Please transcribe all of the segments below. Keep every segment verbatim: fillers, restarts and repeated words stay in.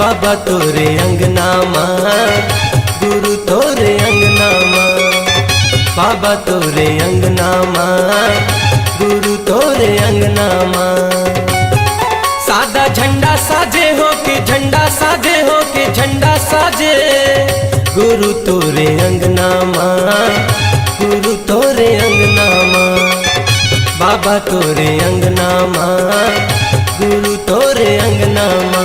बाबा तोरे अंगना मा, गुरु तोरे अंगना मा, बाबा तोरे अंगना मा, गुरु तोरे अंगना मा। सादा झंडा साजे हो के, झंडा साजे हो के, झंडा साजे, गुरु तोरे अंगना मा, गुरु तोरे अंगना मा, बाबा तोरे अंगना मा, गुरु तोरे अंगना मा।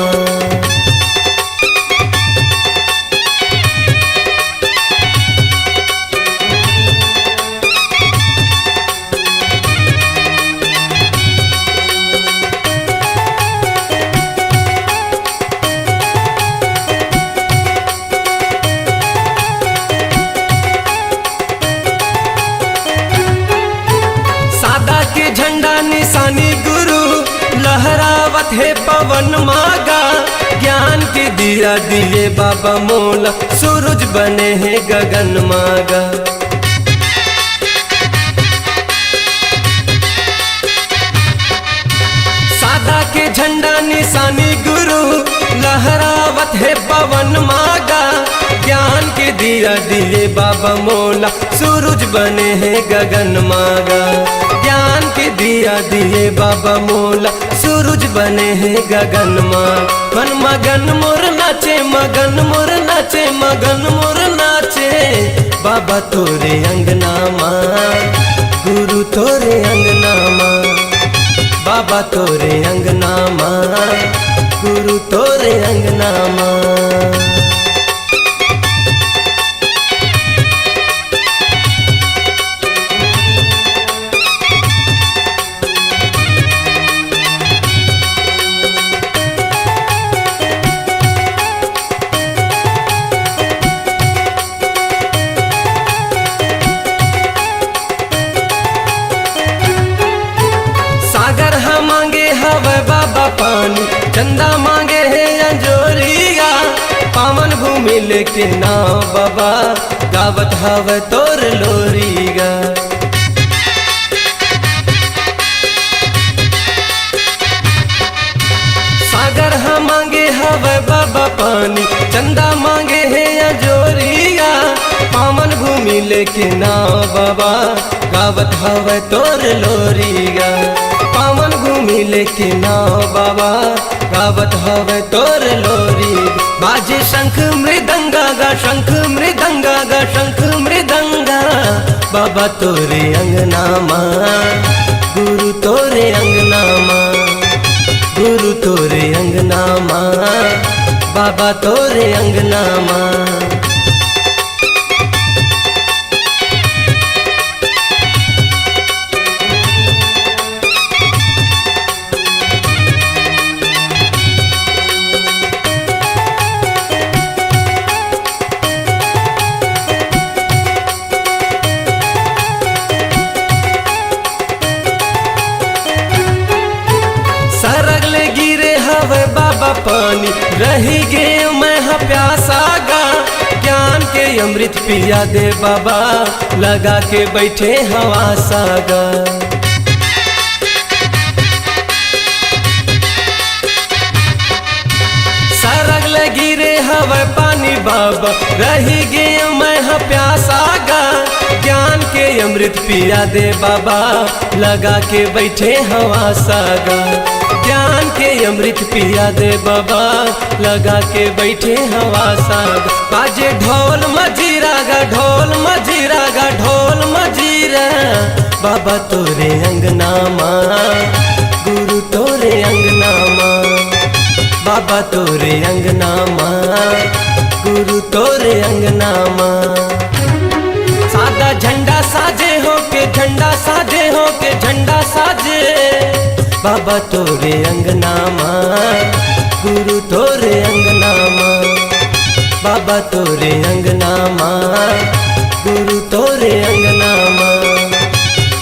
सादा के झंडा निशानी गुरु, लहरावत हे पवन मा गा। ज्ञान के दिया दिए बाबा मोला, सूरज बने हे गगन मा गा। सादा के झंडा निशानी गुरु, लहरावत हे पवन मा गा। ज्ञान के दिया दिए बाबा मोला, सूरज बने हे गगन मा गा। ज्ञान के दिया दिए बाबा मोला, सूरज बने हे गगन मा। मन मगन मोर नाचे, मगन मोर नाचे, मगन मोर नाचे, बाबा तोरे अंगना मा, गुरु तोरे अंगना मा, बाबा तोरे अंगना मा, गुरु तोरे अंगना मा। सागर ह मांगे हवय बाबा पानी, चंदा मांगे हे अंजोरिया। पावन भूमि लेके नाव बाबा, गावत हवय तोर लोरिया। सागर ह मांगे हवय बाबा पानी, चंदा मांगे हे अंजोरिया। पावन भूमि लेके नाव बाबा, गावत हवय तोर लोरिया। पावन भूमि लेके नाव बाबा, गावत हवय तोर लोरी। बाजे शंख मृदंगा गा, शंख मृदंगा गा, शंख मृदंगा। बाबा तोरे अंगना मा, गुरु तोरे अंगना मा, गुरु तोरे अंगना मा, बाबा तोरे अंगना मा। सरग ले गिरे हवय बाबा पानी, रहि गे मैं ह प्यासा गा। ज्ञान के अमृत पिया दे बाबा, लगा के बैठे हवा सागा। सरग ले गिरे हवय पानी बाबा, रहि गे मैं ह प्यासा गा। ज्ञान के अमृत पिया दे बाबा, लगा के बैठे हवा सागा। ज्ञान के अमृत पिया दे बाबा, लगा के बैठे हवा सागा। बाजे ढोल मजीरा गा, ढोल मजीरा गा, ढोल मजीरा। बाबा तोरे अंगना मा, गुरु तोरे अंगना मा, बाबा तोरे अंगना मा, गुरु तोरे अंगना मा। सादा झंडा साजे हो के, झंडा साजे हो के, झंडा साजे। बाबा तोरे अंगना मा, गुरु तोरे अंगना मा, बाबा तोरे अंगना मा, गुरु तोरे अंगना मा,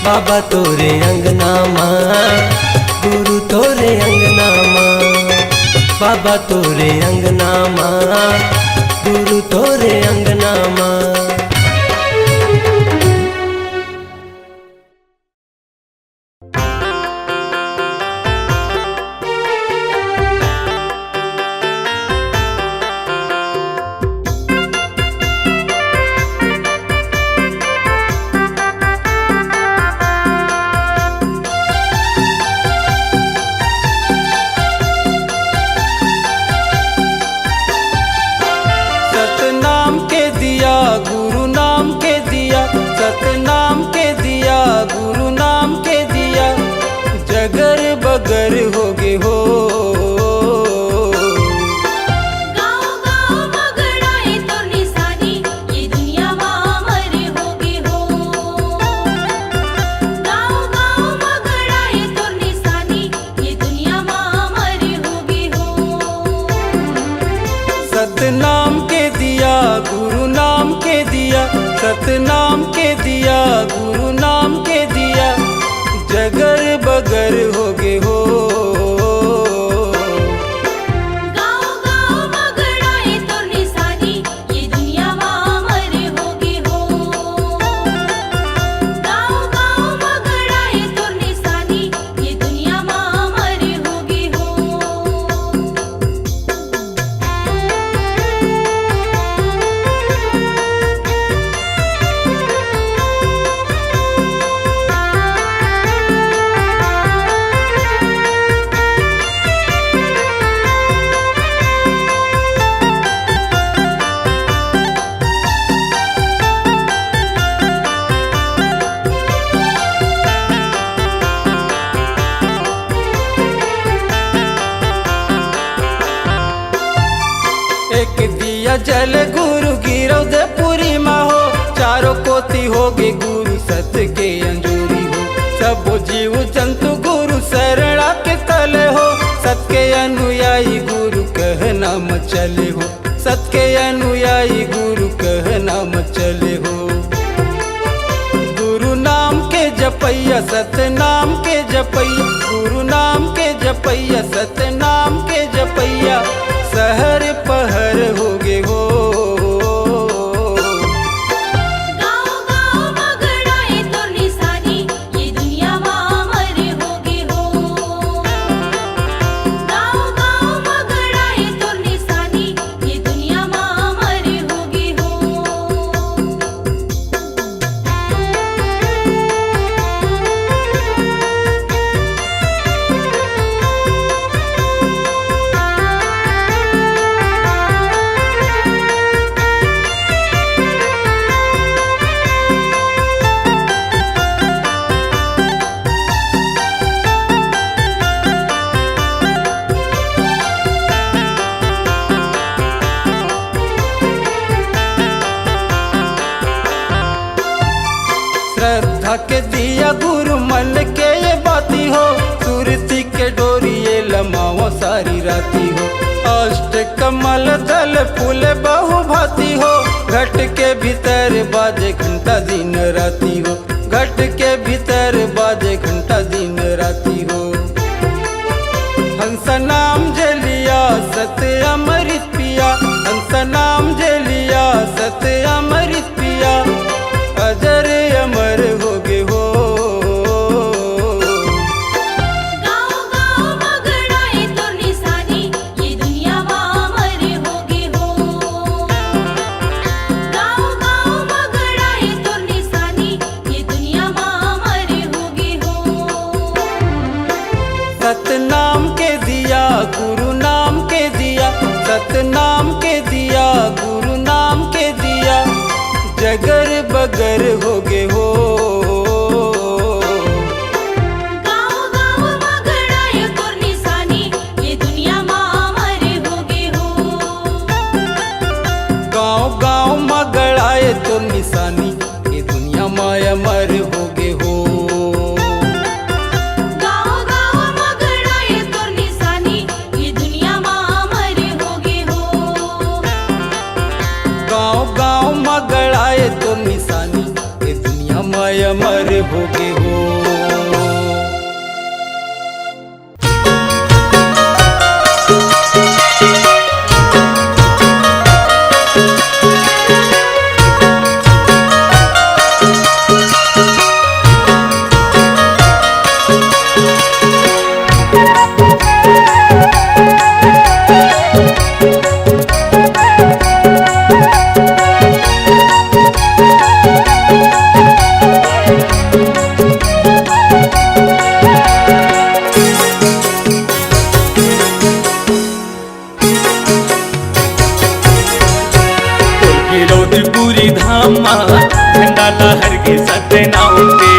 बाबा तोरे अंगना मा, गुरु तोरे अंगना मा, बाबा तोरे अंगना मा, गुरु तोरे अंगना मा। सतनाम के दिया, गुरु नाम के दिया, सतनाम के दिया, गुरु नाम के दिया, जगर बगर होगे हो। गाँव गाँव मगड़ा ए तोर निशानी, ये दुनिया मा अमर होगे हो। गाँव गाँव मगड़ा ए तोर निशानी, ये दुनिया मा अमर होगे हो। एक दिया जल गुरु गिरौदपुरी मा हो, चारों कोती होगे गुरु सत के अंजोरी हो। सबो जीव जंतु गुरु शरणा के तले हो, सत के अनुयायी गुरु कहना म चले हो, सत के अनुयायी गुरु कहना म चले हो। गुरु नाम के जपैया, सतनाम के जपैया, गुरु नाम के जपैया, सतनाम के जपैया, सहर पहर होगे हो। गाँव गाँव मगड़ा ए तोर निशानी, ये दुनिया मा अमर होगे हो। गाँव गाँव मगड़ा ए तोर निशानी, ये दुनिया मा अमर होगे हो। श्रद्धा के दिया गुरु मन के ये बाती हो, सुरती के डोरी ये लमाओ सारी राती हो। अष्ट कमल दल फूल बहु भाती हो, घट के भीतर बाजे घंटा दिन राती हो, घट के भीतर बाजे घंटा दिन राती हो। हंस नाम जे लिया सत अमृत पिया, हंस नाम जे लिया सत अमृत पिया, अजर अमर होगे हो। गाँव गाँव मगड़ा ए तोर निशानी, ये दुनिया मा अमर होगे हो। गाँव गाँव मगड़ा ए तोर निशानी, ये दुनिया मा अमर होगे हो। सतनाम के दिया, गुरु नाम के दिया, सतनाम के दिया, गुरु नाम के दिया, जगर बगर होगे हो। गाँव गाँव मगड़ा ए तोर निशानी, ये दुनिया मा अमर होगे हो। गाँव गाँव मगड़ा ए तोर निशानी, ये दुनिया मा अमर होगे हो। गाँव गाँव मगड़ा ए तोर निशानी, ये दुनिया मा अमर होगे हो। गाँव गाँव मगड़ा ए तोर निशानी, ये दुनिया मा अमर होगे हो। तोर गिरौदपुरी धाम मा झंडा लहर के सतनाम के।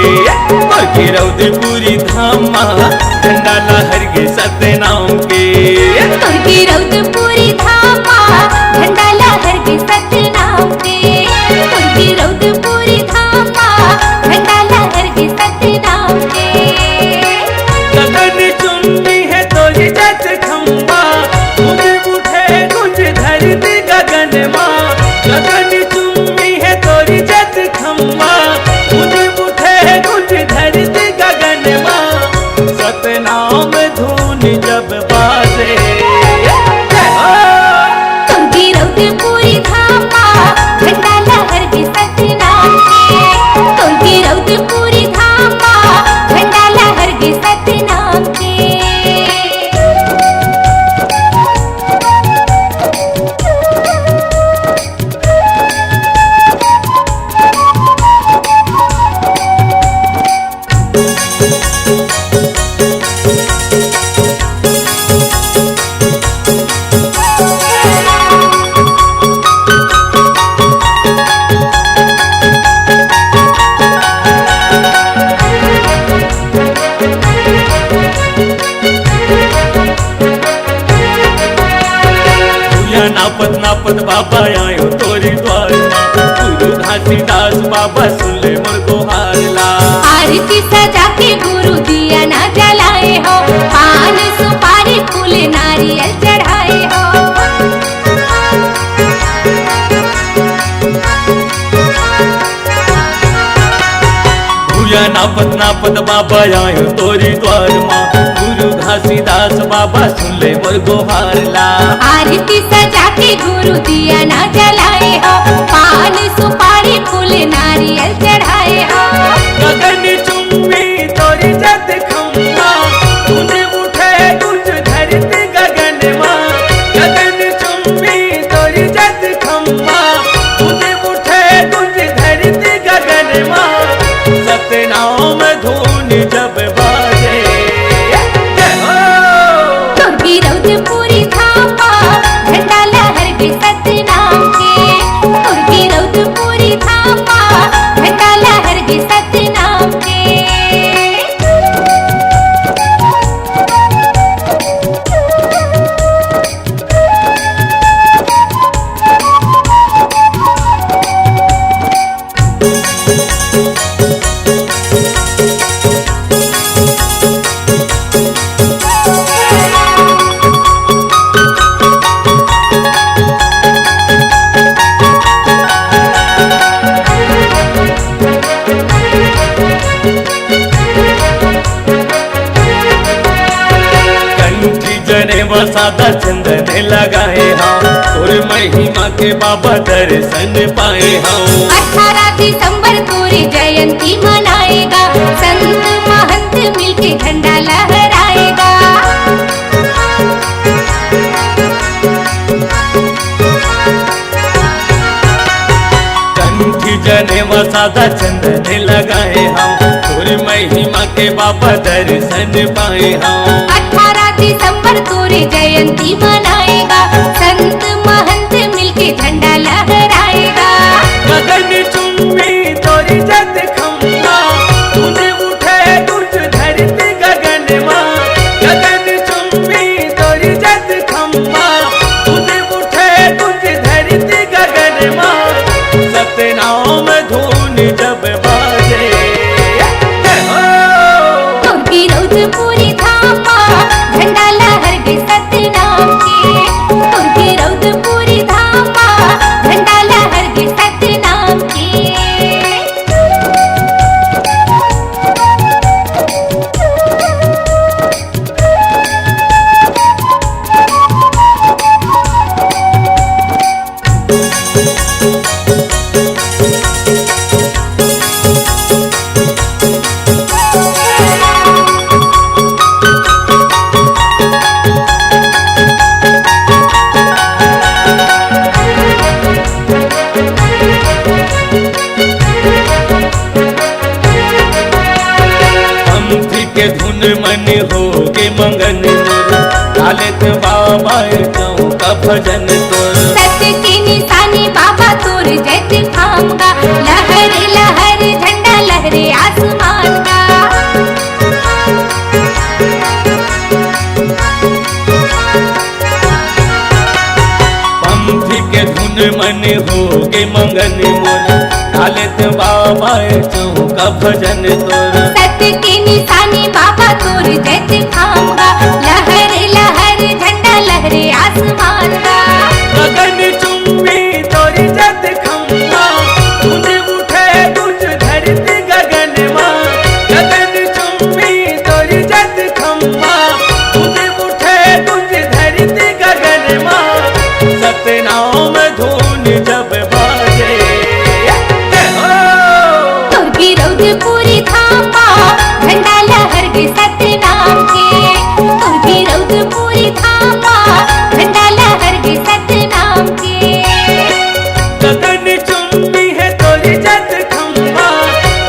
तोर गिरौदपुरी धाम मा झंडा लहर के सतनाम के। तोर गिरौदपुरी धाम मा झंडा लहर के सतनाम के। तोर गिरौदपुरी धाम मा झंडा लहर के सतनाम के। गगन चुम्बी हे तोर जस खंबा, उठ उठे गुंज धरती नापत नापत बाबा आयो तोरी द्वार मा, गुरु घासीदास बाबा सुन ले मोर गोहार ला। आरती सजा के गुरु दिया ना जलाए हो, पान सुपारी फूल नारियल चढ़ाए हो। भुइयां नापत नापत बाबा आयो तोरी द्वार मा, गुरु घासीदास बाबा सुन ले मोर गोहार ला। आरती सजा के गुरु दिया ना जलाए हो, पान सुपारी फूल नारियल चढ़ाए हो। गगन चुम्बी तोरी जद खम्मा, गूंज उठे गूंज धरती गगन मा। गगन चुम्बी तोरी जद खम्मा, गूंज उठे गूंज धरती गगन मा। सतनाम धुन जब बाजे, जय हो। तोर गिरौदपुरी धाम मा, झंडा लहर के सतनाम के। तोर गिरौदपुरी धाम मा, झंडा लहर के सतनाम के। कंठी जनेवा सादा चंदन लगाए हंव, तोर महिमा के बाबा दर्शन पाए हंव। अठारह दिसंबर तोर जयंती मनाए गा, संत महंत मिलके झंडा लहराए गा। कंठी जनेवा सादा चंदन लगाए हंव, तोर महिमा के बाबा दर्शन पाए हंव। अठारह दिसंबर तोर जयंती मनाए गा, संत महंत मिलके झंडा लहराए गा। गगन चुम्बी तोर जद खम्मा, गूंज उठे गूंज धरती गगन मा। गगन चुम्बी तोर जद खम्मा, गूंज उठे गूंज धरती गगन मा। सतनाम धुन जब बाजे, जय हो। तोर गिरौदपुरी धाम मा, झंडा लहर के सतनाम के। तोर गिरौदपुरी धाम मा, झंडा लहर के सतनाम के। पंथी के धुन मन हो के मंगन मोर, डालेत बाबा चौका भजन तोर। सत्य के निशानी बाबा तोर जैत थाम गा, लहर लहर झंडा लहरे आसमान का। पंथी के धुन मन हो के मंगन मोर, डालेत बाबा चौका भजन तोर। सत्य के निशानी बाबा तोर जैत थाम गा, लहर लहर झंडा लहरे आसमान का। गगन चुम्बी तोर जैत खम्मा, गूंज उठे गूंज धरती गगन मा। गगन चुम्बी तोर जैत खम्मा, गूंज उठे गूंज धरती गगन मा। सतनाम धुन जब बाजे, जय हो। तोर गिरौदपुरी धाम मा, झंडा लहर के सतनाम के। तोर गिरौदपुरी धाम मा, झंडा लहर के सतनाम के। गगन चुम्बी हे तोर जैत खम्मा,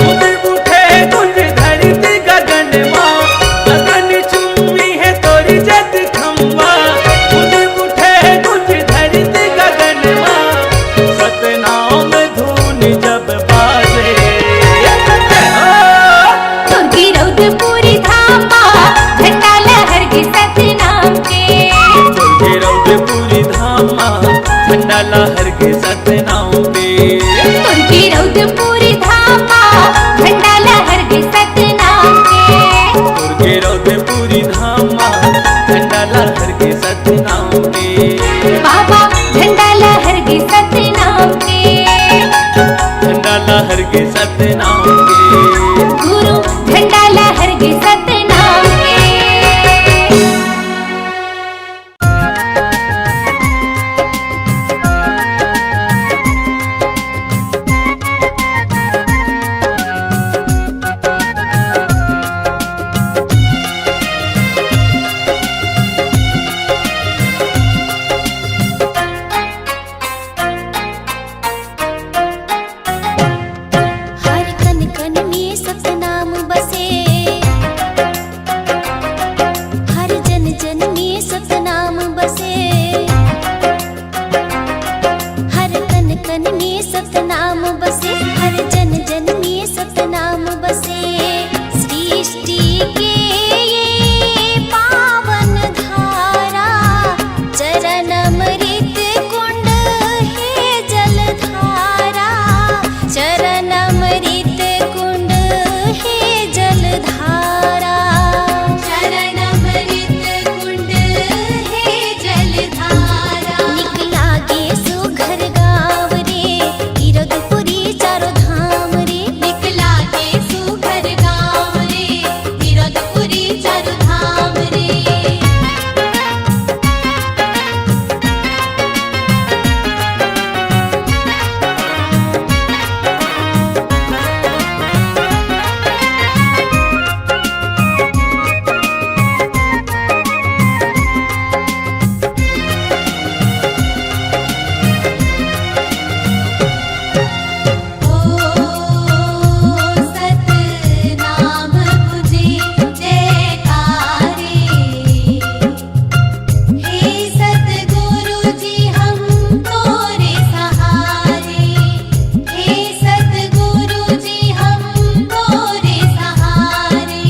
गूंज उठे गूंज धरती गगन मा। गगन चुम्बी हे तोर जैत खम्मा, गूंज उठे गूंज धरती गगन झंडा लहर के सतनाम पे। तोर के रौदपुरी धाम मा झंडा लहर के सतनाम पे। तोर के रौदपुरी धाम मा झंडा लहर के सतनाम पे। बाबा झंडा लहर के सतनाम पे। झंडा लहर के सतनाम पे। गुरु झंडा लहर के सतनाम पे। हर कन कन में सतनाम बसे, हर जन जन में सतनाम बसे, हर कन कन में सतनाम बसे, हर जन जन में सतनाम बसे। सृष्टि के ये पावन धारा, चरण अमृत कुंड हे जलधारा, चरण अमृत कुंड हे जलधारा, चरण अमृत कुंड हे जलधारा। निक लागे सुघर गाँव रे, गिरदपुरी चारो धाम रे। निक लागे सुघर गाँव रे, गिरदपुरी चारो धाम रे। ओ सतनाम गुंजे जयकारे। हे सतगुरु जी हम तोरे सहारे, हे सतगुरु जी हम तोरे सहारे।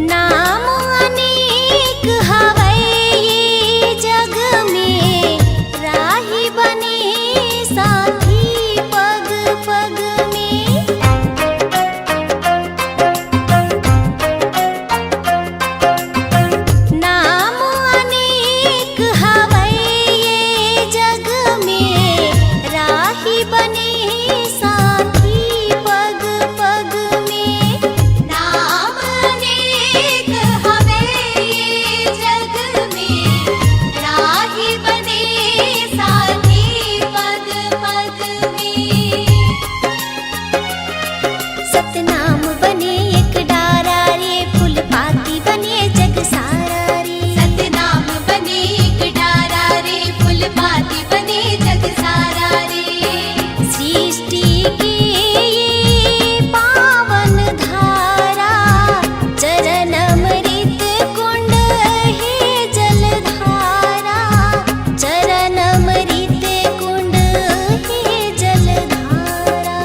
नाम अनेक हवय ये जग में, राही बने साथी पग पग में। नाम अनेक हवय ये जग में, राही बने साथी पग पग में। नाम अनेक हवय ये जग में, राही बने साथी पग पग में। सतनाम बने एक डारा रे, फूल पाती बने जग सारा रे। सतनाम बने एक डारा रे, फूल पाती बने जग सारा रे। सृष्टि के ये पावन धारा, चरण अमृत कुंड हे जलधारा, चरण अमृत कुंड हे जलधारा।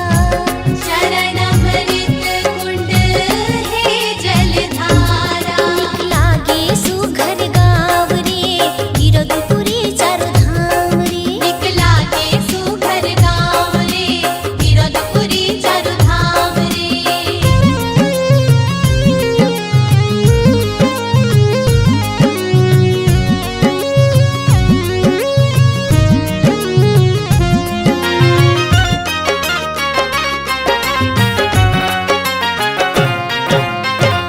शरण अमृत कुंड हे जलधारा। निक लागे सुघर गाँव रे, गिरदपुरी चारो धाम रे। निक लागे सुघर गाँव रे, गिरदपुरी चारो धाम रे।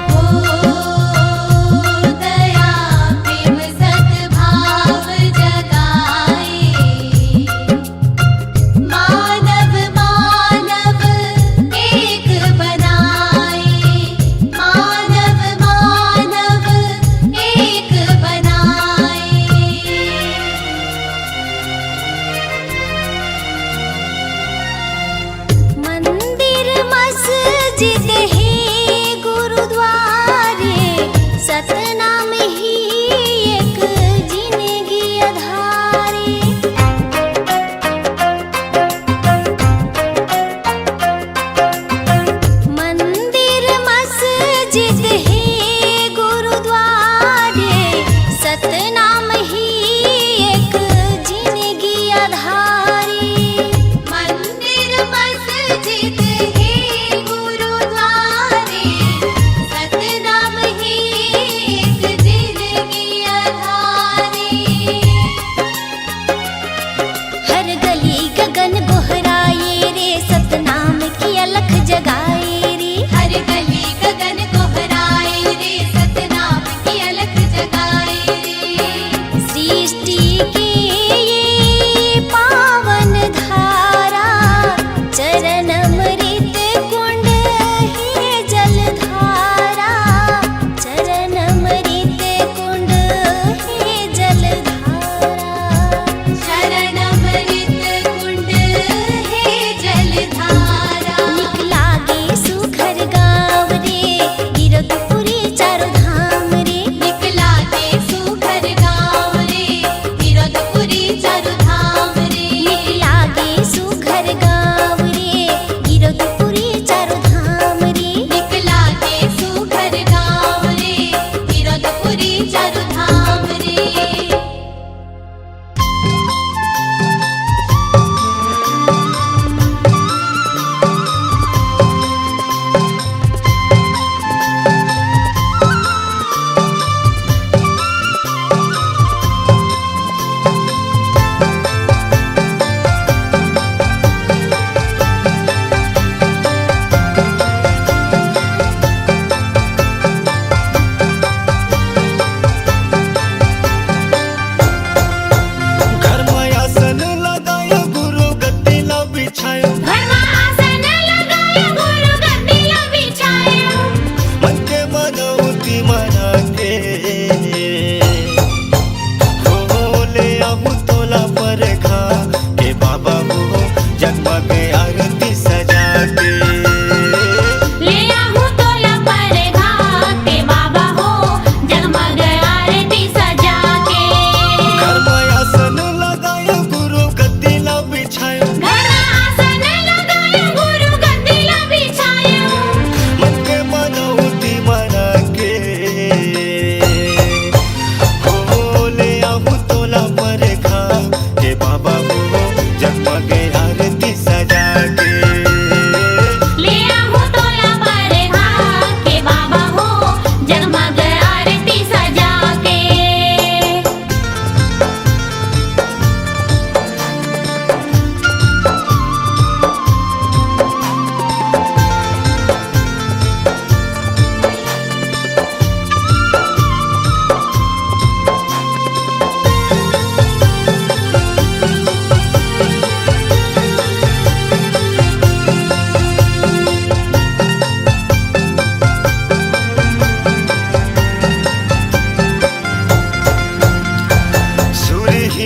ओ दया प्रेम सद्भाव जगाए, मानव मानव एक बनाए, मानव मानव एक बनाए। मंदिर मस्जिद हे गुरुद्वारे, सतनाम ही एक जिनगी आधारे। मंदिर मस्जिद हे, गुरुद्वारे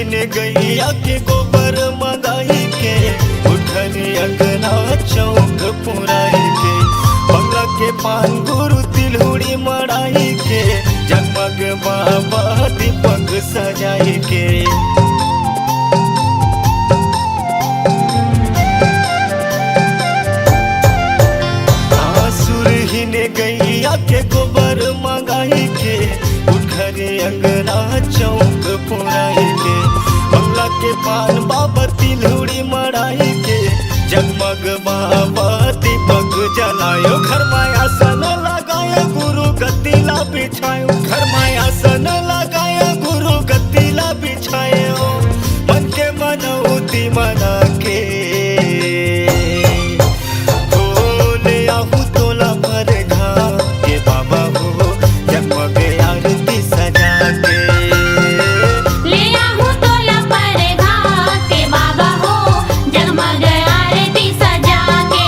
ने गैया के गोबर मंगाई के, उठरी अंगना चौक पुराई के, बंगला के पान गुरु तिलहुड़ी मड़ाई के, जगमग बाबा दीपक सजाई के। आसुर ही ने गैया के गोबर मंगाई के, उठरी अंगना चौक पुराई के, बंगला के पान बाबा तिलहुड़ी मड़ाई के, जगमग बाबा दीपक जलायो। घर माय आसन लगायो गुरु गद्दी ला बिछायो, घर माय आसन लगायो गुरु गद्दी ला बिछायो, मन के मनौती मना के। हो ले आहू तोला परघा के बाबा हो, जगमग आरती सजा के। ले आहू तोला परघा के बाबा हो, जगमग आरती सजा के।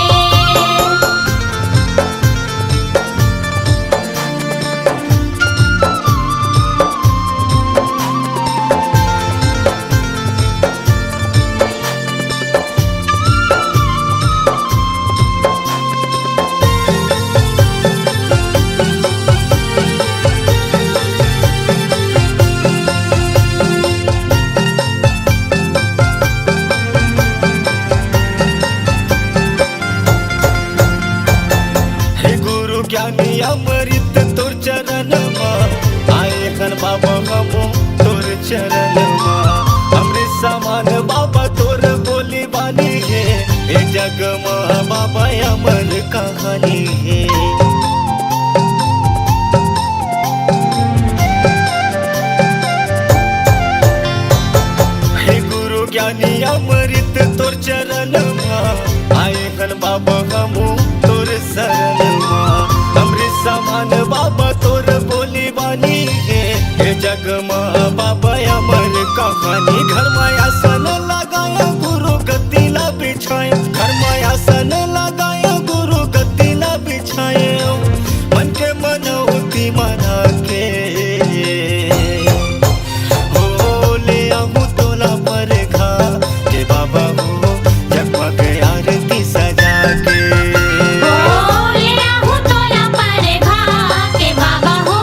हे गुरु ज्ञानी अमृत तोर चरण मा, आए हन बाबा हमो तोर चरण मा। अमृत समान बाबा तोर बोली बानी हे, ए जग मा बाबा अमर कहानी हे। हे गुरु ज्ञानी अमृत तोर चरण मा, आए हन बाबा हमू तोर शरण मा। अमृत समान बाबा तोर बोली बानी हे, ए जग मा बाबा अमर कहानी। घर मा आसन लगायो गुरु गद्दी ला बिछायो, घर मा आसन लगायो गुरु गद्दी ला बिछायो, मन के मनौती मना के। हो ले आहू तोला परघा के बाबा हो, जगमग आरती सजा के। हो ले आहू तोला परघा के बाबा हो,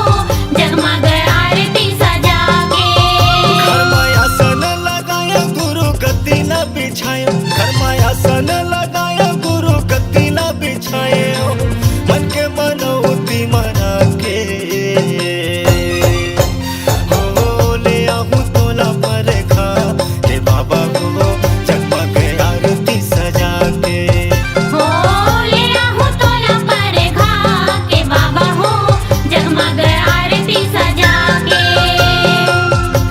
जगमग आरती सजा के। घर मा आसन लगायो गुरु गद्दी ला बिछायो, घर मा आसन लगायो गुरु गद्दी ला बिछायो, मन के मनौती मना के। हो ले आहू तोला परघा के बाबा हो, जगमग आरती सजा के। हो ले आहू तोला परघा के बाबा हो, जगमग आरती सजा के।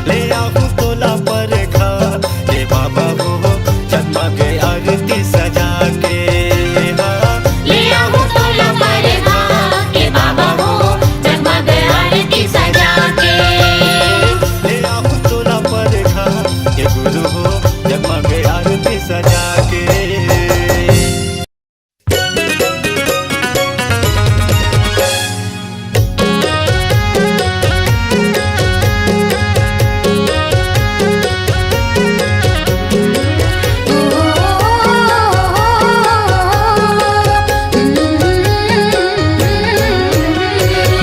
ले आहू तोला परघा के बाबा हो, जगमग आरती सजा के। हाँ। ले आहू तोला परघा के बाबा हो, जगमग आरती सजा के। ले आहू तोला परघा के गुरु हो, जगमग आरती सजा के।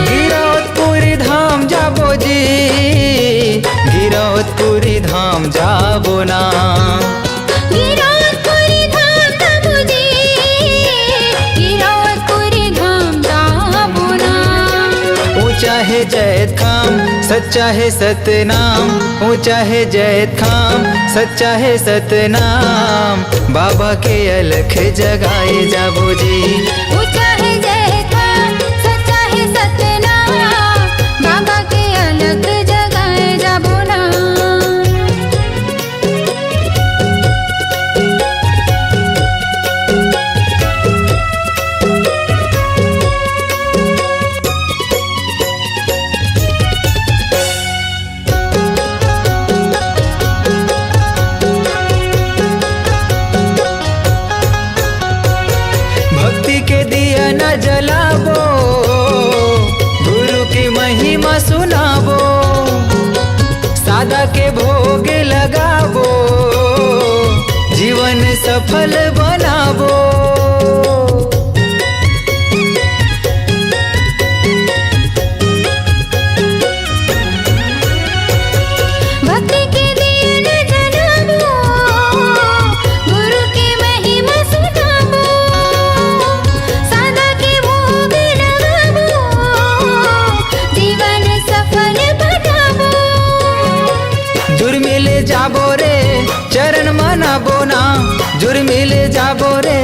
गिरौदपुरी धाम जाबो जी, गिरौदपुरी धाम जाबो ना। गिरौदपुरी धाम जाबो जी, गिरौदपुरी धाम जाबो ना। ऊंचा हे जैतखाम, सच्चा हे सतनाम, ऊंचा हे जैतखाम, सच्चा हे सतनाम, बाबा के अलख जगाए जाबो जी। ऊंचा हे जैतखाम, सच्चा हे सतनाम, बाबा के अलख जगाए जाबो ना। भक्ति के दिया न जलाबो, गुरु की महिमा सुनाबो, सादा के भोग लगाबो, जीवन सफल बनाबो। भक्ति के दिया न जलाबो, गुरु के महिमा सुनाबो, सादा के भोग लगाबो, जीवन सफल बनाबो। जुर्मी ले जाबो रे, चरण मनाबो ना, जुर्मी ले जाबो रे,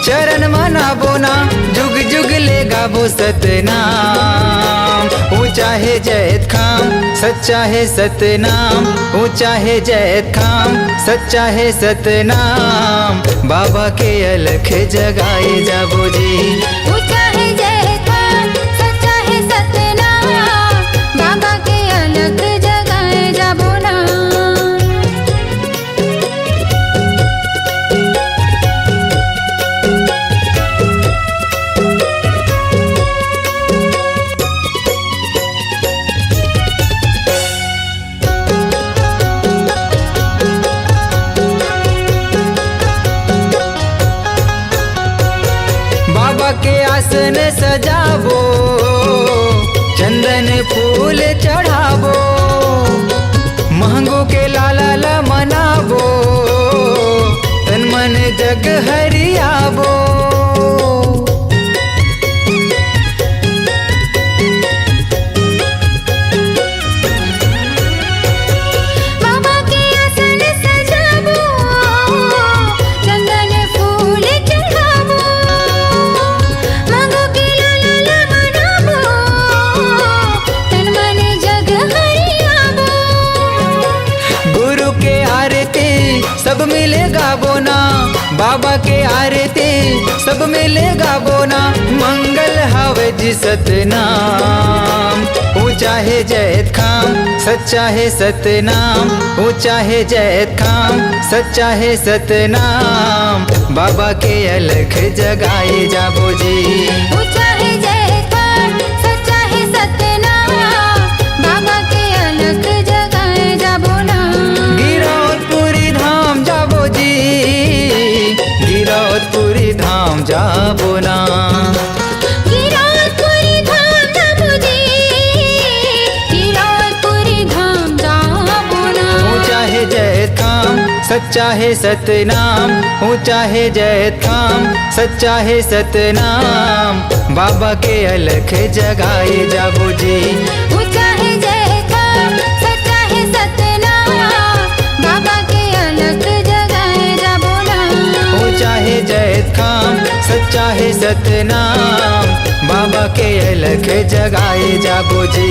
चरण मनाबो ना, जुग जुग ले गाबो सतनाम। ऊंचा हे जैतखाम, सच्चा हे सतनाम, ऊंचा हे जैतखाम, सच्चा हे सतनाम। बाबा के अलख जगाए जाबो जी। ऊंचा हे जैतखाम, सच्चा हे सतनाम, बाबा के अलख जगाए जाबो ना। बाबा के आसन सजाबो, चंदन फूल चढ़ाबो, महंगो के लाला ला मनाबो, तन मन जग हरियाबो। बाबा के आसन सजाबो, चंदन फूल चढ़ाबो, मांगो के लाला ला मनाबो, तन मन जग हरियाबो। गुरु के आरती सब मिले गाबो ना, बाबा के आरती सब मिले गाबो ना। मंगल हावे जी सतनाम, ऊंचा हे जैतखाम, सच्चा हे सतनाम, ऊंचा हे जैतखाम, सच्चा हे सतनाम। बाबा के अलख जगाए जाबो जी। ऊंचा हे जैतखाम, सच्चा हे सतनाम, बाबा के अलख जगाए जाबो ना। गिरौदपुरी धाम जाबो जी, गिरौदपुरी धाम जाबो ना। गिरौदपुरी धाम जाबो जी, गिरौदपुरी धाम जाबो ना। ऊंचा हे जैतखाम, सच्चा हे सतनाम, ऊंचा हे जैतखाम, सच्चा हे सतनाम। बाबा के अलख जगाए जाबो जी। ऊंचा हे जैतखाम, सच्चा हे सतनाम, बाबा के अलख जगाए जाबो ना। ऊंचा हे जैतखाम, सच्चा हे सतनाम, बाबा के अलख जगाए जाबो जी।